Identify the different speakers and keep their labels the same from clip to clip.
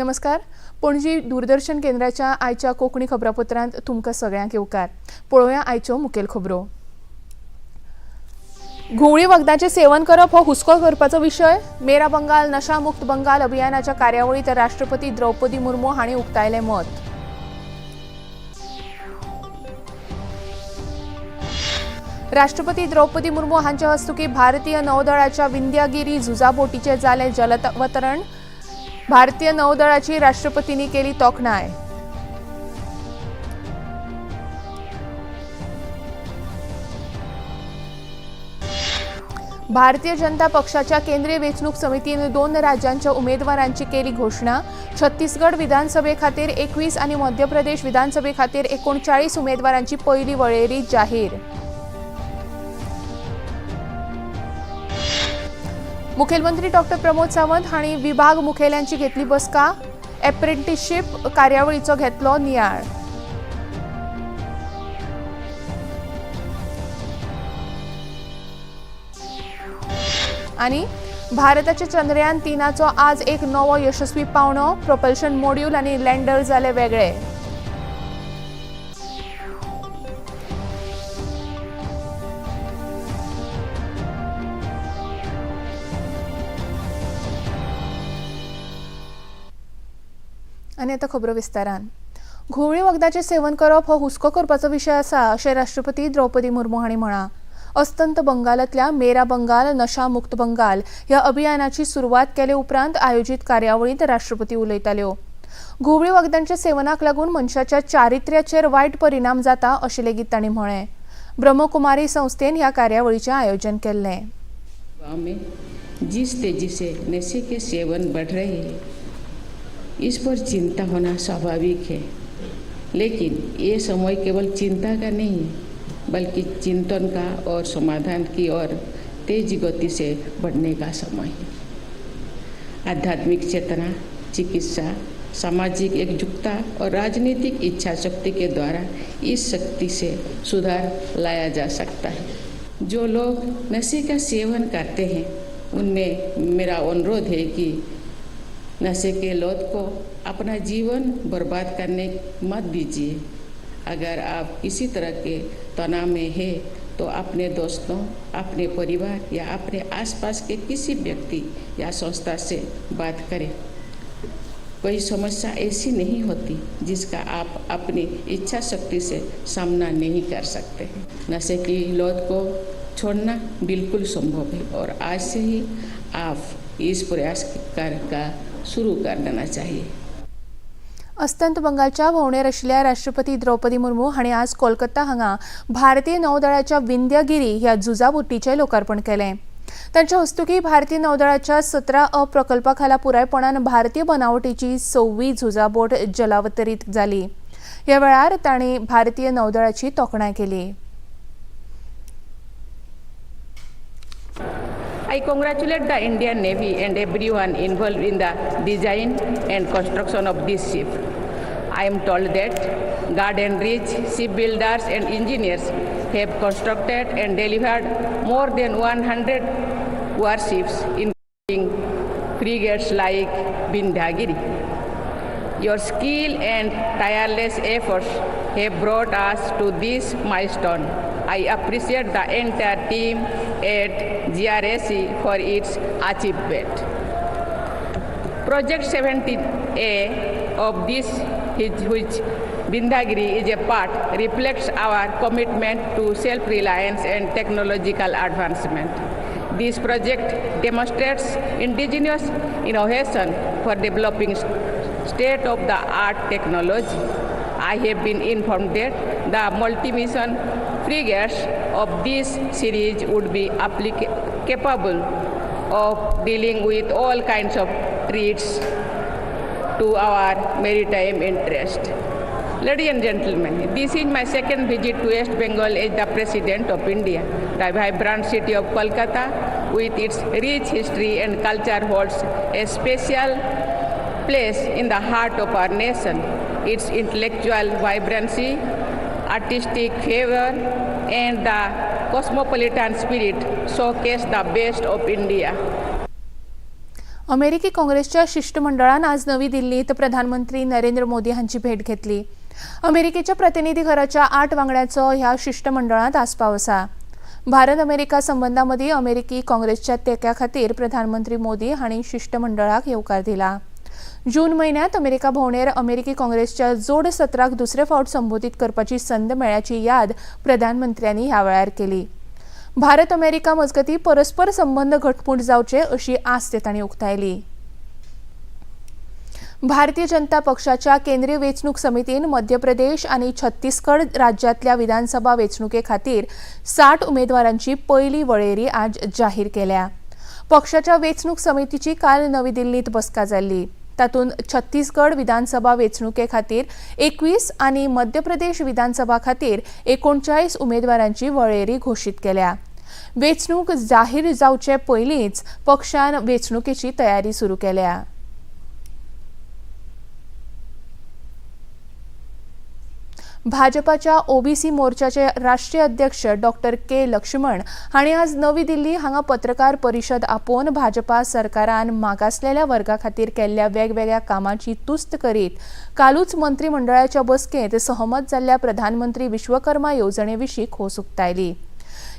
Speaker 1: नमस्कार, पणजी दूरदर्शन केंद्राच्या आयच्या कोंकणी खबरापत्रांत तुमकां सगळ्यांक येवकार. पळोवया आयच्यो मुखेल खबरो. घुंवळी वखदांचें सेवन करप हो हुस्को करपाचो विशय. मेरा बंगाल नशामुक्त बंगाल अभियानाच्या कार्यावळींत राष्ट्रपती द्रौपदी मुर्मू हांणी उक्तायलें मत. राष्ट्रपती द्रौपदी मुर्मू हांच्या हस्तुकीं भारतीय नौदळाच्या विंध्यागिरी झुजाबोटीचें जालें जलअवतरण. भारतीय नौदळाची राष्ट्रपतींनी केली तोखणाय. भारतीय जनता पक्षाच्या केंद्रीय वेंचणूक समितीन 2 राज्यांच्या उमेदवारांची केली घोशणा. छत्तीसगड विधानसभे खातीर 21 आनी मध्य प्रदेश विधानसभे खातीर 39 उमेदवारांची पयली वळेरी जाहीर. मुखेलमंत्री डॉक्टर प्रमोद सावंत हांणी विभाग मुखेल्यांची घेतली बसका. एप्रेंटिसशीप कार्यावळीचो घेतलो नियाळ. आनी भारताच्या चंद्रयान 3चो आज एक नवो यशस्वी पावणो. प्रोपल्शन मॉड्यूल आनी लँडर जाले वेगळे. आनी आतां खबरो विस्तारान. घुंवळी वखदाचें सेवन करप हो हुस्को करपाचो विशय आसा अशें राष्ट्रपती द्रौपदी मुर्मू हांणी म्हळां. अस्तंत बंगालांतल्या मेरा बंगाल नशा मुक्त बंगाल ह्या अभियानाची सुरवात केले उपरांत आयोजीत कार्यावळींत राष्ट्रपती उलयताल्यो. घुंवळी वखदांच्या सेवनाक लागून मनशाच्या चारित्र्याचेर वायट परिणाम जाता अशें लेगीत तांणी म्हळें. ब्रह्मकुमारी संस्थेन ह्या कार्यावळीचें आयोजन केल्लें.
Speaker 2: जिस तेजी से नशे के सेवन बढ़ रहे हैं, इस पर चिंता होना स्वाभाविक है, लेकिन ये समय केवल चिंता का नहीं बल्कि चिंतन का और समाधान की ओर तेज गति से बढ़ने का समय है. आध्यात्मिक चेतना, चिकित्सा, सामाजिक एकजुटता और राजनीतिक इच्छा शक्ति के द्वारा इस शक्ति से सुधार लाया जा सकता है. जो लोग नशे का सेवन करते हैं, उनमें मेरा अनुरोध है कि नशे के लत को अपना जीवन बर्बाद करने मत दीजिए. अगर आप किसी तरह के तनाव में है तो अपने दोस्तों, अपने परिवार या अपने आसपास के किसी व्यक्ति या संस्था से बात करें. कोई समस्या ऐसी नहीं होती जिसका आप अपनी इच्छा शक्ति से सामना नहीं कर सकते. नशे की लत को छोड़ना बिल्कुल संभव है और आज से ही आप इस प्रयास कर का शुरू कर देना चाहिए.
Speaker 1: अस्तंत बंगालच्या भोंवडेर आशिल्ल्या राष्ट्रपती द्रौपदी मुर्मू हांणी आज कोलकाता हांगा भारतीय नौदळाच्या विंध्यागिरी ह्या झुजाबोटीचें लोकार्पण केलें. तांच्या हस्तुकीं भारतीय नौदळाच्या 17 अ प्रकल्पा खाला पुरायपणान भारतीय बनावटीची 6वी झुजाबोट जलावतरीत जाली. ह्या वेळार तांणी भारतीय नौदळाची तोखणाय केली.
Speaker 2: I congratulate the Indian Navy and everyone involved in the design and construction of this ship. I am told that Garden Reach shipbuilders and engineers have constructed and delivered more than 100 warships, including frigates like Vindhyagiri. Your skill and tireless efforts have brought us to this milestone. I appreciate the entire team at GRSE for its achievement. Project 17A of this, which Vindhyagiri is a part, reflects our commitment to self-reliance and technological advancement. This project demonstrates indigenous innovation for developing state-of-the-art technology. I have been informed that the multi-mission frigates of this series would be capable of dealing with all kinds of threats to our maritime interest. Ladies and gentlemen, this is my second visit to West Bengal as the President of India. The vibrant city of Kolkata, with its rich history and culture, holds a special place in the heart of our nation. Its intellectual vibrancy, artistic fervor, and the cosmopolitan spirit showcase the best of India.
Speaker 1: अमेरिकी काँग्रेसच्या शिष्टमंडळान आज नवी दिल्लीत प्रधानमंत्री नरेंद्र मोदी हांची भेट घेतली. अमेरिकेच्या प्रतिनिधी घराच्या 8 वांगड्यांचो ह्या शिष्टमंडळांत आस्पाव आसा. भारत अमेरिका संबंदामदीं अमेरिकी काँग्रेसच्या तेंक्या खातीर प्रधानमंत्री मोदी हांणी शिष्टमंडळाक येवकार दिला. जून म्हयन्यांत अमेरिका भोंवडेर अमेरिकी काँग्रेसच्या जोड सत्राक दुसरे फावट संबोधीत करपाची संद मेळ्ळ्याची याद प्रधानमंत्र्यांनी ह्या वेळार केली. भारत अमेरिका मजगतीं परस्पर संबंद घटमूट जावचे अशी आस्त तांणी उक्तायली. भारतीय जनता पक्षाच्या केंद्रीय वेंचणूक समितीन मध्य प्रदेश आनी छत्तीसगड राज्यांतल्या विधानसभा वेंचणुके खातीर 60 उमेदवारांची पयली वळेरी आज जाहीर केल्या. पक्षाच्या वेंचणूक समितीची काल नवी दिल्लींत बसका जाल्ली. तातूंत छत्तीसगड विधानसभा वेंचणुके खातीर 21 आनी मध्य प्रदेश विधानसभा खातीर 39 उमेदवारांची वळेरी घोशीत केल्या. वेंचणूक जाहीर जावचे पयलींच पक्षान वेंचणुकेची तयारी सुरू केल्या. भाजपाच्या ओबीसी मोर्चाचे राष्ट्रीय अध्यक्ष डॉक्टर के लक्ष्मण हांणी आज नवी दिल्ली हांगा पत्रकार परिशद आपोवन भाजपा सरकारान मागासलेल्या वर्गा खातीर केल्ल्या वेगवेगळ्या कामाची तुस्त करीत कालूच मंत्रिमंडळाच्या बसकेंत सहमत जाल्ल्या प्रधानमंत्री विश्वकर्मा येवजणे विशीं खोस उक्तायली.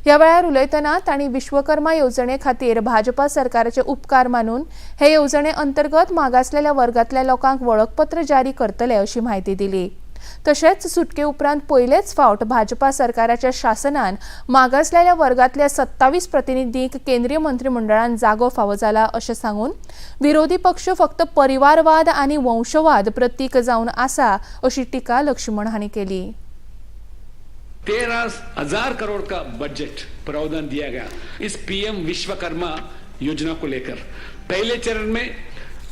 Speaker 1: ह्या वेळार उलयतना तांणी विश्वकर्मा येवजणे खातीर भाजपा सरकाराचे उपकार मानून हे येवजणे अंतर्गत मागासलेल्या वर्गांतल्या लोकांक वळखपत्र जारी करतले अशी म्हायती दिली. तशेंच सुटके उपरांत पयलेच फावट भाजपा सरकाराच्या शासनान मागासलेल्या वर्गांतल्या 27 प्रतिनिधींक केंद्रीय मंत्रिमंडळान जागो फावो जाला अशें सांगून विरोधी पक्ष फक्त परिवारवाद आनी वंशवाद प्रतीक जावन आसा अशी टिका लक्ष्मण हांणी केली.
Speaker 3: 13,000 करोड़ का बजट प्रावधान दिया गया इस पीएम विश्वकर्मा योजना को लेकर. पहले चरण में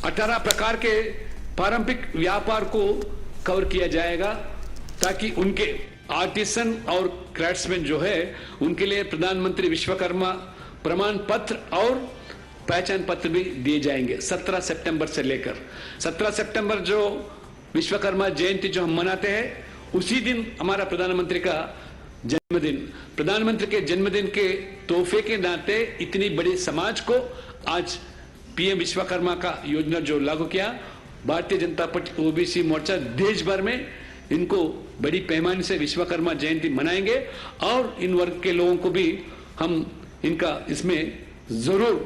Speaker 3: 18 प्रकार के पारंपरिक व्यापार को कवर किया जाएगा ताकि उनके आर्टिसन और क्राफ्ट्समैन जो है उनके लिए प्रधानमंत्री विश्वकर्मा प्रमाण पत्र और पहचान पत्र भी दिए जाएंगे. 17 सितंबर से लेकर 17 सितंबर जो विश्वकर्मा जयंती जो हम मनाते हैं उसी दिन हमारा प्रधानमंत्री का जन्मदिन, प्रधानमंत्री के जन्मदिन के तोहफे के नाते इतनी बड़ी समाज को आज पीएम विश्वकर्मा का योजना जो लागू किया, भारतीय जनता पार्टी ओबीसी मोर्चा देश भर में इनको बड़ी पैमाने से विश्वकर्मा जयंती मनाएंगे और इन वर्ग के लोगों को भी हम इनका इसमें जरूर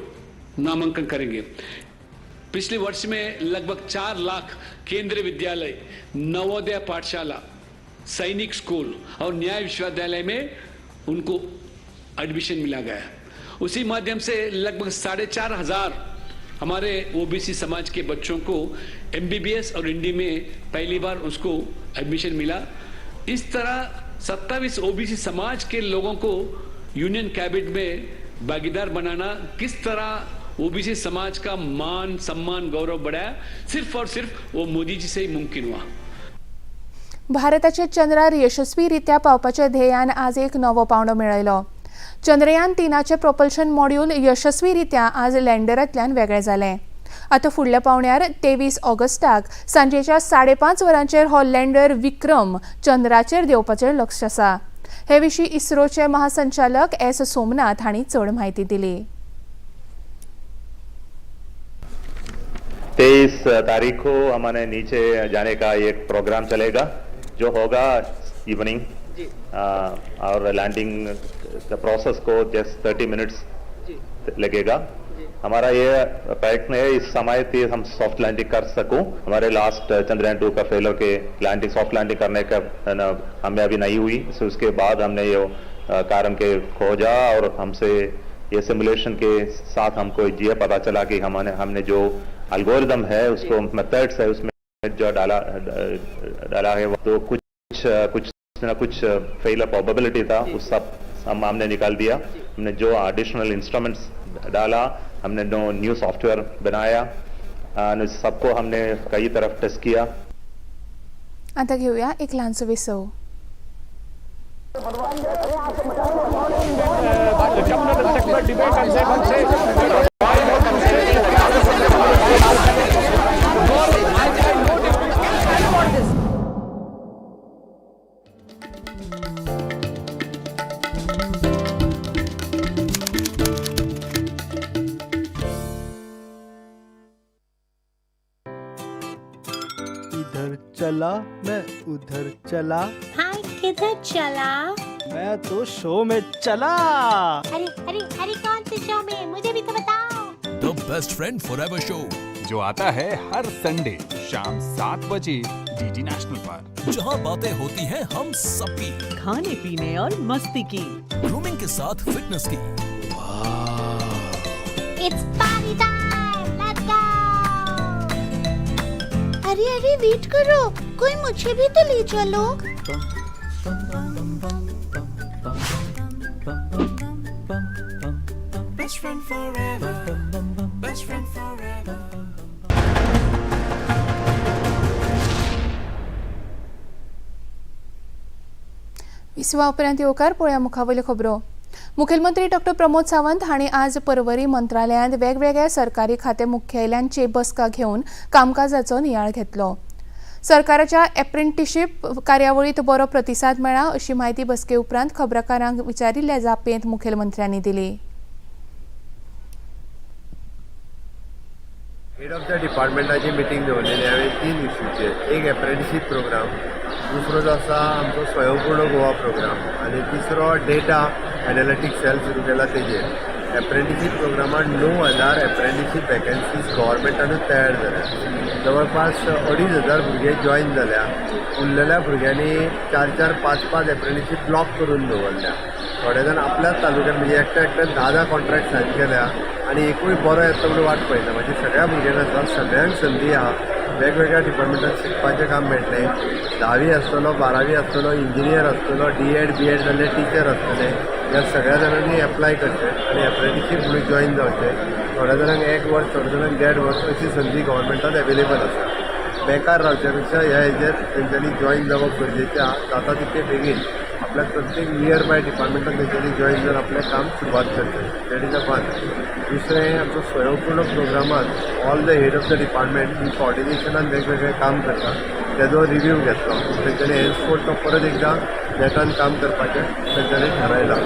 Speaker 3: नामांकन करेंगे. पिछले वर्ष में लगभग 4 लाख केंद्रीय विद्यालय, नवोदय पाठशाला, सैनिक स्कूल और न्याय विश्वविद्यालय में उनको एडमिशन मिला गया. उसी माध्यम से लगभग 4,500 हमारे ओबीसी समाज के बच्चों को एमबीबीएस और इंडी में पहली बार उसको एडमिशन मिला. इस तरह 27 ओबीसी समाज के लोगों को यूनियन कैबिनेट में भागीदार बनाना किस तरह ओबीसी समाज का मान सम्मान गौरव बढ़ाया, सिर्फ और सिर्फ वो मोदी जी से ही मुमकिन हुआ.
Speaker 1: भारताचे चंद्रार यशस्वीरित्या पावपाच्या ध्येयान आज एक नवो पावंडो मेळयलो. चंद्रयान 3 प्रोपल्शन मॉड्यूल यशस्वीरित्या आज लँडरांतल्यान वेगळें जालें. आतां फुडल्या पावंड्यार 23 ऑगस्टाक सांजेच्या 5:30 वरांचेर हो लँडर विक्रम चंद्राचेर देंवपाचें लक्ष आसा. हे विशीं इस्रोचे महासंचालक एस सोमनाथ हांणी चड म्हायती दिली.
Speaker 4: 23 तारीख को हमारे नीचे जाने का एक प्रोग्राम चलेगा जो होगा इवनिंग और लैंडिंग प्रोसेस को जस्ट 30 मिनट्स लगेगा. हमारा ये प्रयत्न है इस समय पे हम सॉफ्ट लैंडिंग कर सकूं. हमारे लास्ट चंद्रयान 2 का फेलर के लैंडिंग सॉफ्ट लैंडिंग करने का हमें अभी नहीं हुई. सो उसके बाद हमने ये कारण के खोजा और हमसे ये सिमुलेशन के साथ हमको ये पता चला कि हमने हमने जो अल्गोरिदम है उसको मेथड्स है उसमें जो डाला डाला है तो कुछ कुछ ना कुछ फेलर प्रोबेबिलिटी था, उस सब हमने निकाल दिया. हमने जो एडिशनल इंस्ट्रूमेंट्स डाला, हमने नो न्यू सॉफ्टवेयर बनाया, सबको हमने कई तरफ टेस्ट किया.
Speaker 1: आता घेऊया एक ल्हानसो विसव.
Speaker 5: चला, मैं उधर चला।
Speaker 6: भाई किधर चला?
Speaker 5: मैं तो शो में चला।
Speaker 6: अरे अरे अरे, कौन से शो में? मुझे भी तो बताओ।
Speaker 7: The best friend forever show,
Speaker 8: जो आता है हर संडे शाम 7 बजे डीडी नेशनल पर,
Speaker 7: जहां बातें होती हैं हम सबकी,
Speaker 9: खाने पीने और मस्ती की,
Speaker 7: ग्रूमिंग के साथ फिटनेस की।
Speaker 6: It's party time, let's go. अरे अरे, वेट करो, कोई मुझे भी तो ले चलो।
Speaker 10: Best friend forever. Best friend forever.
Speaker 1: विसवा उपरांत येवकार. पळोवया मुखावयल्यो खबरो. मुखेलमंत्री डॉक्टर प्रमोद सावंत हांणी आज परवरी मंत्रालयांत वेगवेगळ्या सरकारी खाते मुखेल्यांची बसका घेवन कामकाजाचो नियाळ घेतलो. सरकाराच्या एप्रेंटिशीप कार्यावळीत बरो प्रतिसाद मेळ्ळा अशी म्हायती बसके उपरांत खबराकारांक विचारिल्ल्या जापेंत मुखेलमंत्र्यांनी दिली.
Speaker 11: हेड ऑफ the डिपार्टमेंटाची मिटींग दवरलेली हांवें तीन इश्यूचेर. एक एप्रेंटिशीप प्रोग्राम, दुसरो जो आसा आमचो स्वयंपूर्ण गोवा प्रोग्राम आनी तिसरो डेटा एनालिटीक सेल सुरू केला तेजेर. एप्रेंटिशीप प्रोग्रामान 9000 एप्रेंटिशीप वेकन्सीज गव्हर्मेंटानूच तयार जाल्या. जवळपास 2500 भुरगे जॉयन जाल्या. उरलेल्या भुरग्यांनी चार चार पांच पांच एप्रेंटिशीप ब्लॉक करून दवरल्या. थोडे जाण आपल्याच तालुक्यात, म्हणजे एकट्या एकट्यान 10 10 कॉन्ट्रॅक्ट सायन केल्या आनी एकूय बरो येता म्हणून वाट पळयता. म्हणजे सगळ्या भुरग्यांक आसा, सगळ्यांक संदी आहा, वेगवेगळ्या डिपार्टमेंटात शिकपाचें काम मेळटलें. 10वी आसतलो, 12वी आसतलो, इंजिनियर आसतलो, डीएड बीएड जाल्ले टिचर आसतले, ह्या सगळ्या जाणांनी एप्लाय करचें आनी एप्रेंटिशीप म्हणून जॉयन जावचें. थोड्या जाणांक एक वर्स, थोड्या जाणांक देड वर्स अशी संदी गव्हर्मेंटान एवेलेबल आसा. बेकार रावच्या पेक्षा ह्या हेजेर तेंच्यांनी जॉयन जावप गरजेचें आहा. जाता तितके बेगीन आपल्या प्रत्येक नियर बाय डिपार्टमेंटान तेंच्यांनी जॉयन जावन आपलें काम सुरवात करचें. That is a one. दुसरें, आमचो स्वयंपूर्ण प्रोग्रामान all the head of the department ही कॉर्डिनेशनान वेगवेगळें काम करता, तेजो रिव्यू घेतलो तेंच्यांनी. हेन्सफोर्थ तो परत एकदां नेटान काम करपाचें तेंच्यांनी थारायलां.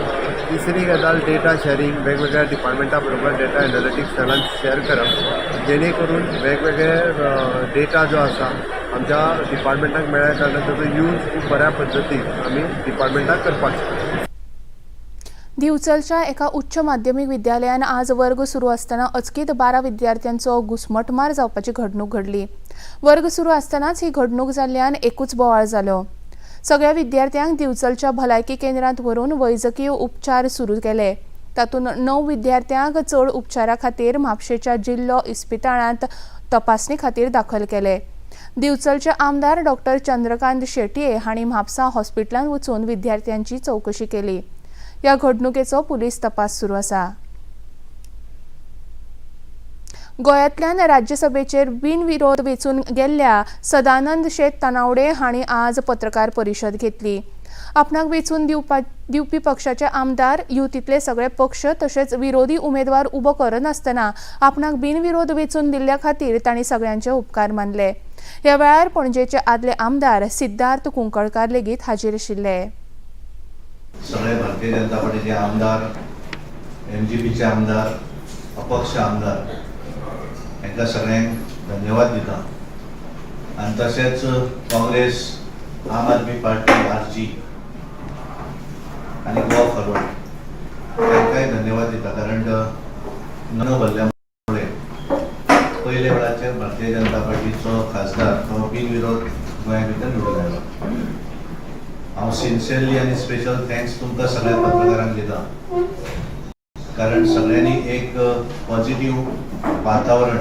Speaker 11: तिसरी गजाल, डेटा शॅरींग. वेगवेगळ्या डिपार्टमेंटा बरोबर डेटा एनालिटिक्स सेलान शॅर करप, जेणे करून वेगवेगळे डेटा जो आसा आमच्या डिपार्टमेंटाक मेळ्ळ्या कारणान ताचो यूज खूब बऱ्या पद्दतीन आमी डिपार्टमेंटाक करपाक शकता.
Speaker 1: दिवचलच्या एका उच्च माध्यमीक विद्यालयान आज वर्ग सुरू आसतना अचकीत 12 विद्यार्थ्यांचो घुस्मटमार जावपाची घडणूक घडली. वर्ग सुरू आसतनाच ही घडणूक जाल्ल्यान एकूच बोवाळ जालो. सगळ्या विद्यार्थ्यांक दिवचलच्या भलायकी केंद्रांत व्हरून वैजकीय उपचार सुरू केले. तातूंत 9 विद्यार्थ्यांक चड उपचारा खातीर म्हापशेच्या जिल्लो इस्पितळांत तपासणी खातीर दाखल केले. दिवचलचे आमदार डॉक्टर चंद्रकांत शेटये हांणी म्हापसा हॉस्पिटलांत वचून विद्यार्थ्यांची चवकशी केली. ह्या घडणुकेचो पुलीस तपास सुरू आसा. गोंयांतल्यान राज्यसभेचेर बिनविरोध वेंचून गेल्ल्या सदानंद शेट तानावडे हांणी आज पत्रकार परिशद घेतली. आपणाक वेंचून दिवपी पक्षाचे आमदार, युतींतले सगळे पक्ष तशेंच विरोधी उमेदवार उबो करनासतना आपणाक बिनविरोध वेंचून दिल्ल्या खातीर तांणी सगळ्यांचे उपकार मानले. ह्या वेळार पणजेचे आदले आमदार सिद्धार्थ कुंकळकार लेगीत हाजीर आशिल्ले.
Speaker 12: सगळे भारतीय जनता पार्टीचे आमदार, एमजीपीचे आमदार, अपक्ष आमदार हांकां सगळ्यांक धन्यवाद दिता आनी तशेंच काँग्रेस, आम आदमी पार्टी, आरजी आनी गोवा फॉरवर्ड हांकांय धन्यवाद दिता, कारण न भरल्या मुळे पयल्या वेळाचेर भारतीय जनता पार्टीचो खासदार तो बिनविरोध गोंया भितर निवडून आयलो. हांव सिन्सियरली आनी स्पेशल thanks तुमकां सगळ्या पत्रकारांक दिता, कारण सगळ्यांनी एक पॉझिटिव्ह वातावरण,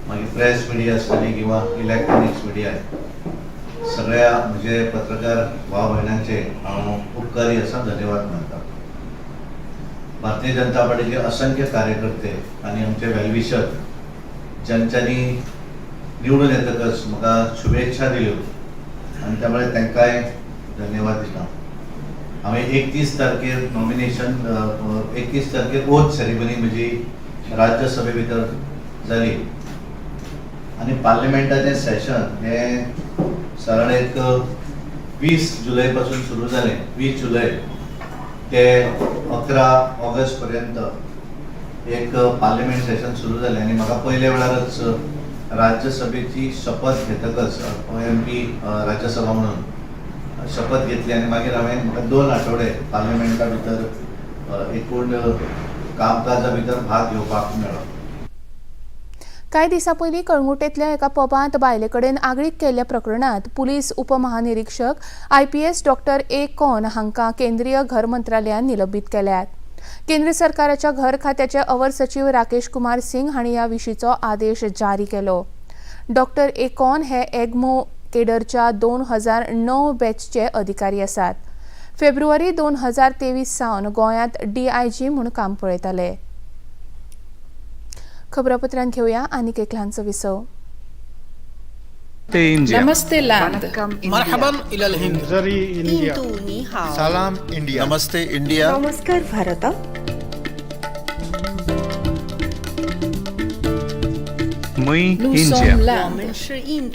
Speaker 12: मागीर प्रेस मिडिया आसतली किंवा इलेक्ट्रॉनिक्स मिडिया, सगळ्या म्हजे पत्रकार भाव भयणांचे हांव उपकारी आसा, धन्यवाद मानता. भारतीय जनता पार्टीचे असंख्य कार्यकर्ते आनी आमचे वेलविशर ज्यांच्यांनी निवडून येतकच म्हाका शुभेच्छा दिल्यो आनी त्यामुळे तांकांय धन्यवाद दिता. हांवें 31 तारखेर नॉमिनेशन, 31 तारखेर ओथ सेरेमनी म्हजी राज्यसभे भितर जाली आनी पार्लिमेंटाचें सेशन हें सादारण एक 20 जुलय पासून सुरू जालें. 20 जुलय ते 11 ऑगस्ट पर्यंत एक पार्लिमेंट सेशन सुरू जालें आनी म्हाका पयल्या वेळारच राज्यसभेची शपथ घेतकच एमपी राज्यसभा म्हणून शपथ घेतली आनी मागीर हांवें म्हाका 2 आठवडे पार्लमेंटा भितर एकूण कामकाजा भितर भाग घेवपाक मेळ्ळो.
Speaker 1: कांय दिसां पयलीं कळंगुटेंतल्या एका पबांत बायले कडेन आगळीक केल्ल्या प्रकरणांत पुलीस उपमहानिरीक्षक IPS doctor ए कॉन हांकां केंद्रीय घर मंत्रालयान निलंबीत केल्यात. केंद्र सरकाराच्या घर खात्याचे अवर सचीव राकेश कुमार सिंग हांणी ह्या विशींचो आदेश जारी केलो. डॉक्टर ए कॉन हे एग्मो केडरच्या 2009 बॅचचे अधिकारी आसात. फेब्रुवारी 2023 सावन गोंयांत DIG म्हूण काम पळयताले. खबरापत्रांत घेवया आनीक एक ल्हानसो विसव.
Speaker 2: नमस्ते लैंड.
Speaker 5: मरहबन इलल हिंद. जरी इंडिया.
Speaker 11: सलाम इंडिया. नमस्ते इंडिया.
Speaker 6: नमस्कार भारत.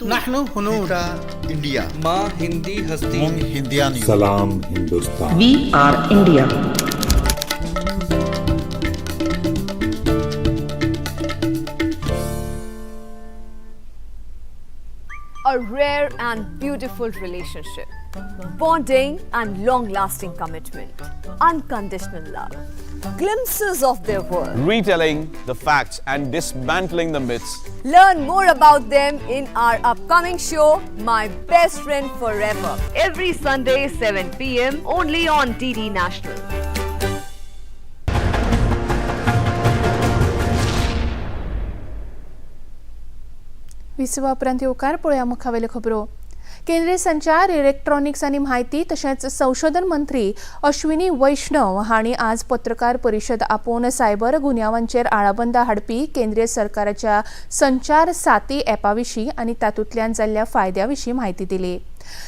Speaker 5: नहनु हुनूद.
Speaker 11: इंडिया.
Speaker 10: माँ हिंदी हस्ती.
Speaker 11: मुंग हिंदियान.
Speaker 8: सलाम Hindustan.
Speaker 9: We are India.
Speaker 13: A rare and beautiful relationship, bonding and long-lasting commitment, unconditional love, glimpses of their world.
Speaker 14: Retelling the facts and dismantling the myths.
Speaker 13: Learn more about them in our upcoming show, My Best Friend Forever, every Sunday 7 p.m. only on DD National.
Speaker 1: विसवा उपरांत येवकार. पळोवया मुखावेल्यो खबरो. केंद्रीय संचार, electronics आनी म्हायती तशेंच संशोधन मंत्री अश्विनी वैष्णव हांणी आज पत्रकार परिशद आपोवन सायबर गुन्यांवांचेर आळाबंदा हाडपी केंद्रीय सरकाराच्या संचार साथी ॲपा विशीं आनी तातूंतल्यान जाल्ल्या फायद्या विशीं म्हायती दिली.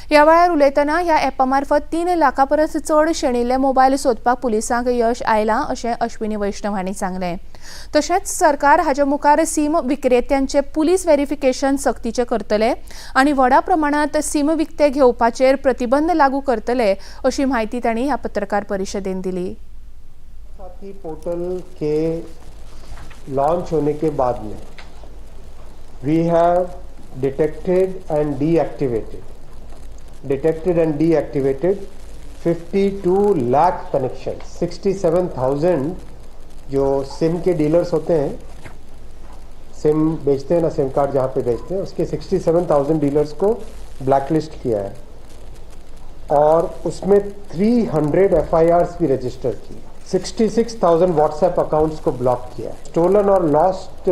Speaker 1: ह्या वेळार उलयतना ह्या ॲपा मार्फत 3 लाखां परस चड शेणिल्ले मोबायल सोदपाक पुलिसांक यश आयलां अशें अश्विनी वैष्णव हांणी सांगलें. तशेंच सरकार हाजे मुखार सीम विक्रेत्यांचे पुलीस व्हेरिफिकेशन सक्तीचें करतले आनी व्हडा प्रमाणांत सीम विकते घेवपाचेर प्रतिबंध लागू करतले अशी म्हायती तांणी ह्या पत्रकार परिशदेन दिली.
Speaker 11: साथी पोर्टल के लॉन्च होने के बाद में we have detected and deactivated 52 lakh connection, 67,000 जो सिम के डीलर्स होते हैं, सिम बेचते हैं ना, सिम कार्ड जहाँ पे बेचते हैं, उसके 67,000 डीलर्स को ब्लैकलिस्ट किया है और उसमें 300 FIRs भी रजिस्टर की, 66,000 व्हाट्सएप अकाउंट्स को ब्लॉक किया है. स्टोलन और लॉस्ट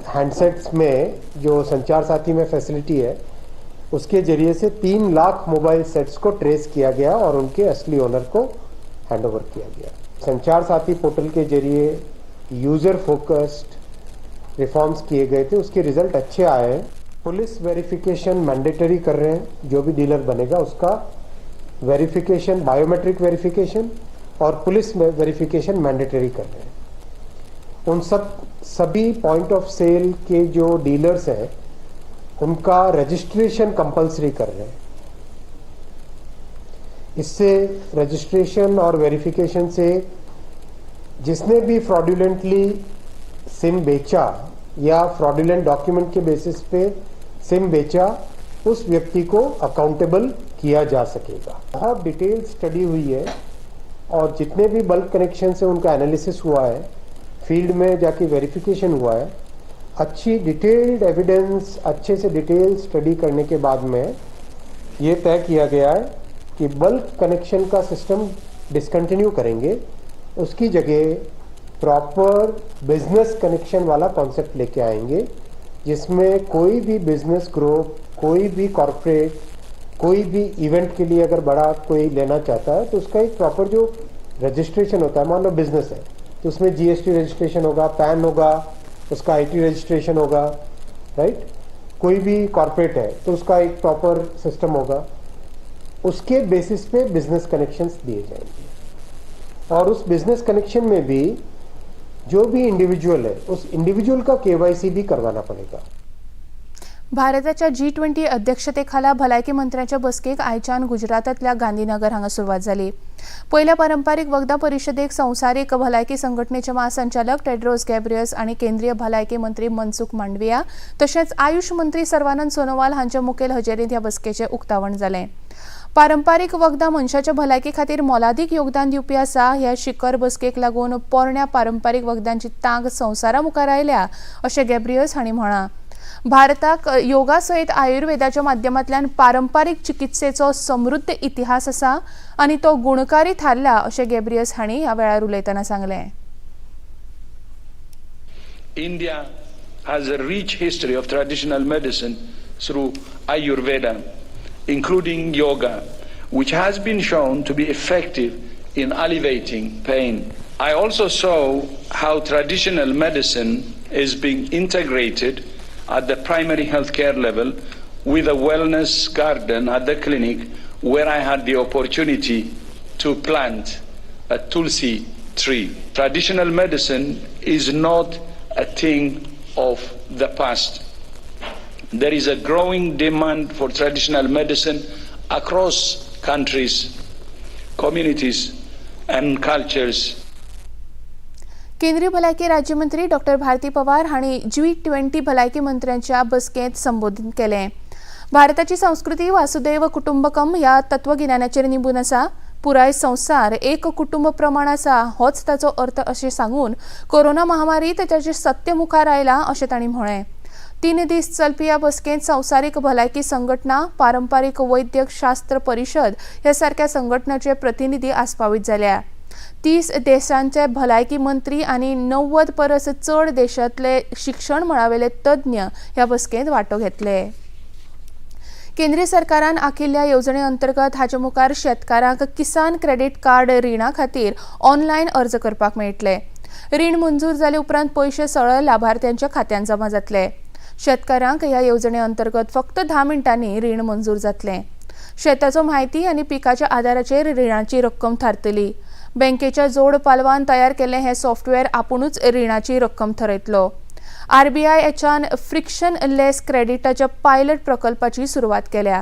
Speaker 11: हैंडसेट्स में जो संचार साथी में फैसिलिटी है उसके जरिए से 3 लाख मोबाइल सेट्स को ट्रेस किया गया और उनके असली ओनर को हैंडओवर किया गया. संचार साथी पोर्टल के जरिए यूज़र फोकस्ड रिफॉर्म्स किए गए थे, उसके रिजल्ट अच्छे आए हैं. पुलिस वेरिफिकेशन मैंडेटरी कर रहे हैं, जो भी डीलर बनेगा उसका वेरिफिकेशन, बायोमेट्रिक वेरिफिकेशन और पुलिस वेरिफिकेशन मैंडेटरी कर रहे हैं. उन सब सभी पॉइंट ऑफ सेल के जो डीलर्स हैं उनका रजिस्ट्रेशन कंपलसरी कर रहे हैं. इससे रजिस्ट्रेशन और वेरिफिकेशन से जिसने भी फ्रॉडुलेंटली सिम बेचा या fraudulent document K basis pay SIM बेचा उस व्यक्ति को अकाउंटेबल किया जा सकेगा. बहुत डिटेल स्टडी हुई है और जितने भी बल्क कनेक्शन से उनका एनालिसिस हुआ है, फील्ड में जाके वेरिफिकेशन हुआ है, अच्छी डिटेल्ड एविडेंस, अच्छे से डिटेल स्टडी करने के बाद में ये तय किया गया है कि बल्क कनेक्शन का सिस्टम डिसकंटिन्यू करेंगे, उसकी जगह प्रॉपर बिजनेस कनेक्शन वाला कॉन्सेप्ट लेके आएंगे, जिसमें कोई भी बिजनेस ग्रुप, कोई भी कॉरपोरेट, कोई भी इवेंट के लिए अगर बड़ा कोई लेना चाहता है तो उसका एक प्रॉपर जो रजिस्ट्रेशन होता है, मान लो बिजनेस है तो उसमें जीएसटी रजिस्ट्रेशन होगा, पैन होगा, उसका IT registration होगा, राइट। कोई भी कॉरपोरेट है तो उसका एक प्रॉपर सिस्टम होगा, उसके बेसिस पे बिजनेस कनेक्शंस दिए जाएंगे। और उस बिजनेस कनेक्शन में भी जो भी इंडिविजुअल है उस इंडिविजुअल का केवाईसी भी करवाना पड़ेगा।
Speaker 1: भारताच्या G20 अध्यक्षतेखाला भलायकी मंत्र्यांच्या बसकेक आयच्यान गुजरातांतल्या गांधीनगर हांगा सुरवात जाली. पयल्या पारंपारीक वखदां परिशदेक संवसारीक भलायकी संघटनेचे महासंचालक टेड्रोस गॅब्रियस आनी केंद्रीय भलायकी मंत्री मनसुख मांडविया तशेंच आयुष मंत्री सर्वानंद सोनोवाल हांच्या मुखेल हजेरींत ह्या बसकेचें उक्तावण जालें. पारंपारीक वखदां मनशाच्या भलायकी खातीर मोलादीक योगदान दिवपी आसा. ह्या शिखर बसकेक लागून पोरण्या पारंपारीक वखदांची तांक संवसारा मुखार आयल्या अशें गॅब्रियस हांणी म्हळां. भारताक योगा सयत आयुर्वेदाच्या माध्यमांतल्यान पारंपारीक चिकित्सेचो समृद्ध इतिहास आसा आनी तो गुणकारी थारला अशें गॅब्रियस हांणी ह्या वेळार उलयतना सांगलें.
Speaker 3: India has a rich history of traditional medicine through Ayurveda, including yoga, which has been shown to be effective in alleviating pain. I also saw how traditional medicine is being integrated at the primary healthcare level with a wellness garden at the clinic where I had the opportunity to plant a tulsi tree. Traditional medicine is not a thing of the past. There is a growing demand for traditional medicine across countries, communities, and cultures.
Speaker 1: केंद्रीय भलायकी राज्यमंत्री doctor भारती पवार हांणी G20 भलायकी मंत्र्यांच्या बसकेंत संबोधन केलें. भारताची संस्कृती वासुदैव कुटुंबकम ह्या तत्वगिन्यानाचेर निंबून आसा. पुराय संवसार एक कुटुंब प्रमाण आसा होच ताचो अर्थ अशें सांगून कोरोना महामारीत ताचें सत्य मुखार आयलां अशें तांणी म्हळें. 3 दीस चलपी ह्या बसकेंत संवसारीक भलायकी संघटना, पारंपारीक वैद्यक शास्त्र परिशद ह्या सारक्या संघटनाचे प्रतिनिधी आस्पावीत जाल्या. 30 देशांचे भलायकी मंत्री आनी 90 परस चड देशांतले शिक्षण मळावेले तज्ञ ह्या बसकेंत वांटो घेतले. केंद्रीय सरकारान आखिल्ल्या येवजणे अंतर्गत हाचे मुखार शेतकारांक किसान क्रेडीट कार्ड रिणा खातीर ऑनलायन अर्ज करपाक मेळटले. रीण मंजूर जाले उपरांत पयशे सरळ लाभार्थ्यांच्या खात्यांत जमा जातले. शेतकारांक ह्या येवजणे अंतर्गत फक्त 10 मिनटांनी रीण मंजूर जातलें. शेताचो म्हायती आनी पिकाच्या आदाराचेर रिणाची रक्कम थारतली. बँकेच्या जोड पालवान तयार केल्लें हें सॉफ्टवेअर आपुणूच रिणाची रक्कम थरयतलो. आरबीआयच्यान फ्रिक्शन लेस क्रेडिटाच्या पायलट प्रकल्पाची सुरवात केल्या.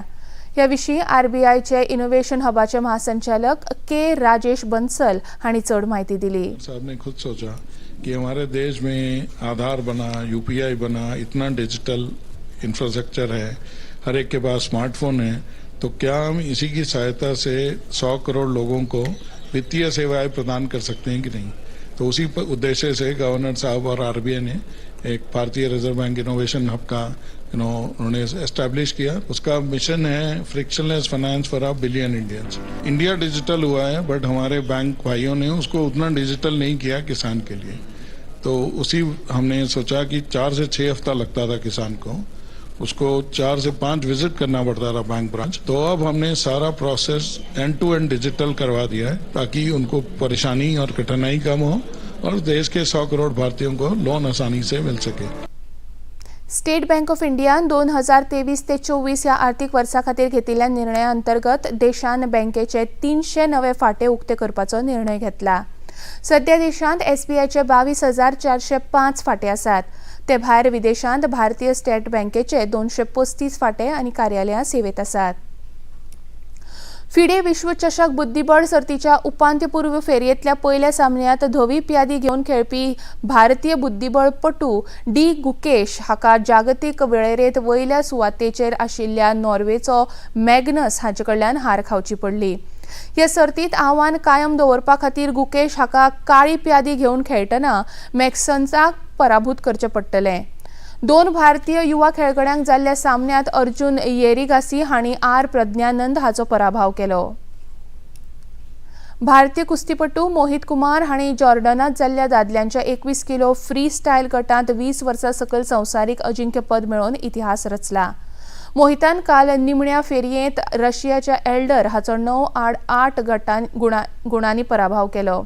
Speaker 1: ह्या विशीं आरबीआयचे इनोव्हेशन हबाचे महासंचालक के राजेश बन्सल हांणी चड म्हायती दिली.
Speaker 15: साहब ने खुद सोचा कि हमारे देश में आधार बना, यूपीआई बना, इतना डिजिटल इंफ्रास्ट्रक्चर है, हर एक के पास स्मार्टफोन है, तो क्या हम इसी की सहायता से 100 करोड़ लोगों को वित्तीय सेवाएं प्रदान कर सकते हैं कि नहीं। तो उसी उद्देश्य से गवर्नर साहब और आरबीआई ने एक भारतीय रिजर्व बैंक इनोवेशन हब का उन्होंने एस्टेब्लिश किया। उसका मिशन है frictionless finance for a billion Indians. India digital हुआ है, बट हमारे बैंक भाइयों ने उसको उतना डिजिटल नहीं किया किसान के लिए। तो उसी हमने सोचा कि 4 से 6 हफ्ता लगता था किसान को, उसको 4 से 5 विजिट करना पड़ता था बैंक ब्रांच। तो अब हमने सारा process end to end digital करवा दिया है ताकि उनको परेशानी और कठिनाई कम हो और देश के 100 करोड़ भारतीयों को लोन आसानी से मिल सके।
Speaker 1: स्टेट बँक ऑफ इंडियान 2023 ते 24 ह्या आर्थिक वर्सा खातीर घेतिल्ल्या निर्णया अंतर्गत देशान बँकेचे 300 नवे फांटे उक्ते करपाचो निर्णय घेतला. सध्या देशांत एसबीआयचे 22,405 फांटे आसात. ते भायर विदेशांत भारतीय स्टेट बँकेचे 235 फांटे आनी कार्यालयां सेवेत आसात. फिडे विश्वचषक बुद्धिबळ सर्तीच्या उपांत्यपूर्व फेरयेंतल्या पयल्या सामन्यांत धवी प्यादी घेवन खेळपी भारतीय बुद्धिबळपटू डी गुकेश हाका जागतीक वेळेरेंत वयल्या सुवातेचेर आशिल्ल्या नॉर्वेचो मॅग्नस हाचे कडल्यान हार खावची पडली. ह्या सर्तींत आव्हान कायम दवरपा खातीर गुकेश हाका काळी प्यादी घेवन खेळटना मॅक्सन्साक पराभूत करचें पडटलें. 2 भारतीय युवा खेळगड्यांक जाल्ल्या सामन्यांत अर्जुन येरिगासी हांणी आर प्रज्ञानंद हाचो पराभव केलो. भारतीय कुस्तीपटू मोहित कुमार हांणी जॉर्डनांत जाल्ल्या दादल्यांच्या 21 किलो फ्री स्टायल गटांत 20 वर्सां सकयल संवसारीक अजिंक्यपद मेळोवन इतिहास रचला. मोहितान काल निमण्या फेरयेंत रशियाच्या एल्डर हाचो 9-8 गुणांनी पराभव केलो.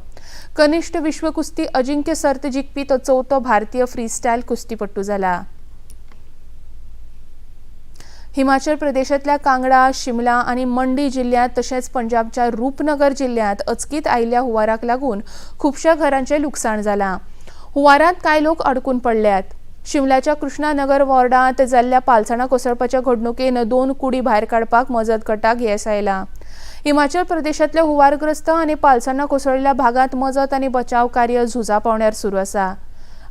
Speaker 1: कनिष्ठ विश्व कुस्ती अजिंक्य सर्त जिखपी तो चवथो भारतीय फ्रीस्टायल कुस्तीपटू जाला. हिमाचल प्रदेशांतल्या कांगडा, शिमला आनी मंडी जिल्ल्यांत तशेंच पंजाबच्या रूपनगर जिल्ल्यांत अचकीत आयिल्ल्या हुंवाराक लागून खुबश्या घरांचें लुकसाण जालां. हुंवारांत कांय लोक अडकून पडल्यात. शिमल्याच्या कृष्णानगर वॉर्डांत जाल्ल्या पालसणां कोसळपाच्या घडणुकेन 2 कुडी भायर काडपाक मजत गटाक येस आयलां. हिमाचल प्रदेशांतल्या हुंवारग्रस्त आनी पालसणां कोसळिल्ल्या भागांत मजत आनी बचाव कार्य झुजा पावण्यार सुरू आसा.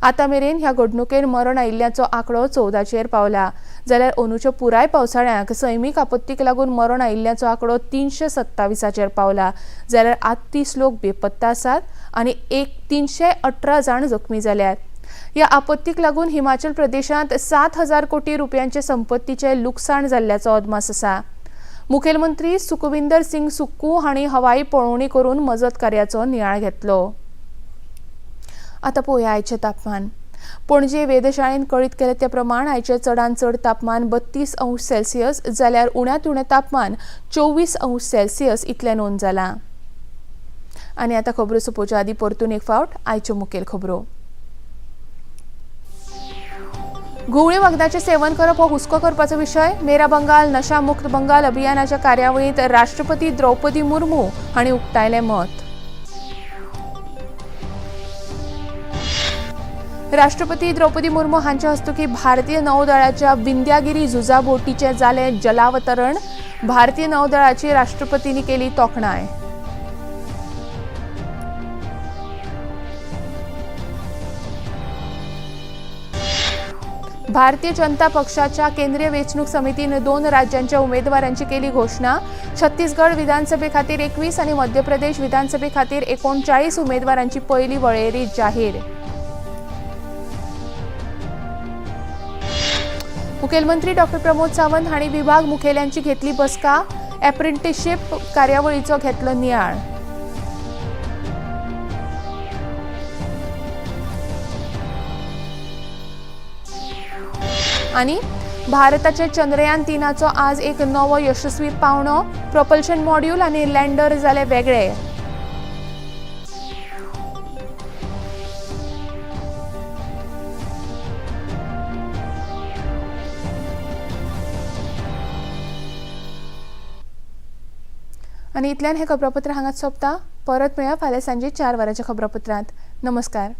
Speaker 1: आतां मेरेन ह्या घडणुकेन मरण आयिल्ल्याचो आंकडो 14चेर पावला, जाल्यार अंदूच्या पुराय पावसाळ्याक सैमीक आपत्तीक लागून मरण आयिल्ल्याचो आंकडो 327चेर पावला, जाल्यार 38 लोक बेपत्ता आसात आनी 318 जाण जखमी जाल्यात. ह्या आपत्तीक लागून हिमाचल प्रदेशांत 7,000 कोटी रुपयांचे संपत्तीचें लुकसाण जाल्ल्याचो अदमास आसा. मुखेलमंत्री सुखविंदर सिंग सुक्कू हांणी हवाई पळोवणी करून मजत कार्याचो नियाळ घेतलो. आतां पळोवया आयचें तापमान. पणजे वेधशाळेन कळीत केलें ते प्रमाण आयचें चडांत चड तापमान 32 अंश सेल्सियस जाल्यार उण्यांत उणें तापमान 24 अंश सेल्सियस इतलें नोंद जालां. आनी आतां खबरो सोंपोवच्या आदीं परतून एक फावट आयच्यो मुखेल खबरो. घुंवळी वखदाचें सेवन करप हो हुस्को करपाचो विशय. मेरा बंगाल नशा मुक्त बंगाल अभियानाच्या कार्यावळींत राष्ट्रपती द्रौपदी मुर्मू हांणी उक्तायलें मत. राष्ट्रपती द्रौपदी मुर्मू हांच्या हस्तुकीं भारतीय नौदळाच्या विंध्यागिरी झुजा बोटीचें जालें जलावतरण. भारतीय नौदळाची राष्ट्रपतींनी केली तोखणाय. भारतीय जनता पक्षाच्या केंद्रीय वेंचणूक समितीन 2 राज्यांच्या उमेदवारांची केली घोशणा. छत्तीसगड विधानसभे खातीर 21 आनी मध्य प्रदेश विधानसभे खातीर 39 उमेदवारांची पयली वळेरी जाहीर. मुखेलमंत्री डॉ प्रमोद सावंत हांणी विभाग मुखेल्यांची घेतली बसका. एप्रेंटिसशीप कार्यावळीचो घेतलो नियाळ. आनी भारताचे चंद्रयान 3चो आज एक नवो यशस्वी पावणो. प्रपल्शन मॉड्यूल आनी लँडर जाले वेगळे. आनी इतल्यान हें खबरापत्र हांगाच सोंपता. परत मेळया फाल्यां सांजे 4 वरांच्या खबरापत्रांत. नमस्कार.